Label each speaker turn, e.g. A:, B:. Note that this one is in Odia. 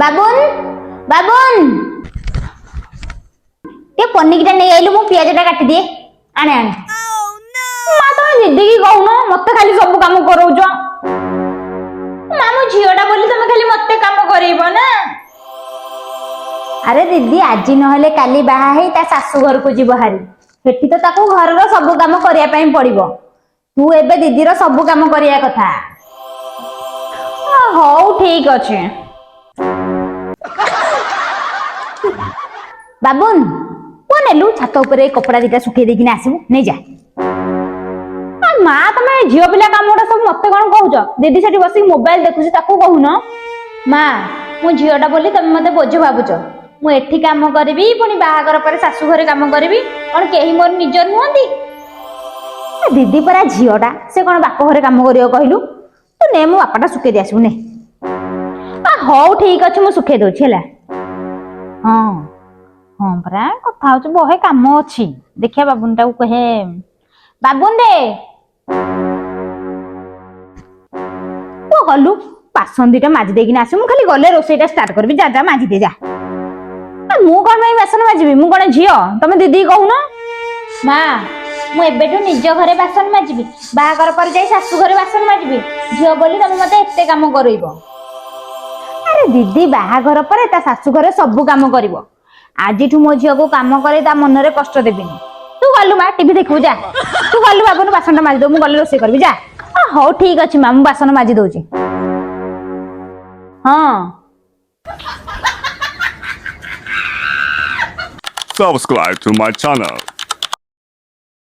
A: ବାବୁନ, ବାବୁନ, ଟିକେ ପନିକିଟା ନେଇ ଆଇଲୁ, ମୁଁ ପିଆଜଟା କାଟିଦିଏ। ଆଣେ ଆଣେ। ମା, ତମେ ଦିଦିକି କହୁନ, ମତେ ଖାଲି ସବୁ କାମ କରଉଛ। ମା, ମୋ ଝିଅଟା ବୋଲି ତମେ ଖାଲି ମତେ କାମ କରେଇବ ନା? ଆରେ ଦିଦି ଆଜି ନହେଲେ କାଲି ବାହା ହେଇ ତା ଶାଶୁ ଘରକୁ ଯିବ ହାରି। ସେଠି ତ ତାକୁ ଘରର ସବୁ କାମ କରିବା ପାଇଁ ପଡିବ। ତୁ ଏବେ ଦିଦିର ସବୁ କାମ କରିବା କଥା। ହଉ, ଠିକ ଅଛି। ବାବୁନ, ପୁଅ, ନେଲୁ, ଛାତ ଉପରେ ଏଇ କପଡା ଦିଟା ଶୁଖେଇ ଦେଇକିନା ଆସିବୁ, ନେଇଯା। ମା, ତମେ ଝିଅ ପିଲା କାମ ଗୁଡା ସବୁ ମତେ କଣ କହୁଛ? ଦିଦି ସେଠି ବସିକି ମୋବାଇଲ ଦେଖୁଛି, ତାକୁ କହୁନ। ମା, ମୁଁ ଝିଅଟା ବୋଲି ତମେ ମତେ ବୋଝ ଭାବୁଛ। ମୁଁ ଏଠି କାମ କରିବି, ପୁଣି ବାହାଘର ପରେ ଶାଶୁ ଘରେ କାମ କରିବି, କଣ କେହି ମୋର ନିଜର ନୁହନ୍ତି? ଦିଦି ପରା ଝିଅଟା, ସେ କଣ ବାପ ଘରେ କାମ କରିବ କହିଲୁ? ତୁ ନେ, ମୋ ବାପାଟା ଶୁଖେଇ ଦେଇ ଆସିବୁ, ନେ। ହଉ, ଠିକ ଅଛି, ମୁଁ ଶୁଖେଇ ଦଉଛି ହେଲା। ହଁ ହଁ ପରା, କଥା ହଉଛି, ବହେ କାମ ଅଛି। ଦେଖିବା, ବାବୁନଟାକୁ କହେ। ବାବୁନ ରେ, ପୁଅ, ଗଲୁ ବାସନ ଦିଟା ମାଜି ଦେଇକିନା ଆସିବୁ। ମୁଁ ଖାଲି ଗଲେ ରୋଷେଇଟା ଷ୍ଟାର୍ଟ କରିବି। ଯା ଯା, ମାଜି ଦେ ଯା। ମୁଁ କଣ ପାଇଁ ବାସନ ମାଜିବି? ମୁଁ କଣ ଝିଅ? ତମେ ଦିଦି କହୁନ। ମା, ମୁଁ ଏବେଠୁ ନିଜ ଘରେ ବାସନ ମାଜିବି, ବାହାଘର ପରେ ଯାଇ ଶାଶୁ ଘରେ ବାସନ ମାଜିବି। ଝିଅ ବୋଲି ତମେ ମତେ ଏତେ କାମ କରେଇବ? ଆରେ ଦିଦି ବାହାଘର ପରେ ତା ଶାଶୁ ଘରେ ସବୁ କାମ କରିବ। ଆଜିଠୁ ମୋ ଝିଅକୁ କାମ କରେଇ ତା ମନରେ କଷ୍ଟ ଦେବିନି। ତୁ ଗଲୁ ମା, ଟିଭି ଦେଖିବୁ ଯା। ତୁ ଗଲୁ ବାବୁନୁ, ବାସନଟା ମାଜି ଦବୁ, ମୁଁ ଗଲେ ରୋଷେଇ କରିବି, ଯା। ହଉ, ଠିକ ଅଛି ମା, ମୁଁ ବାସନ ମାଜି ଦଉଛି। ହଁ।
B: Subscribe to my channel.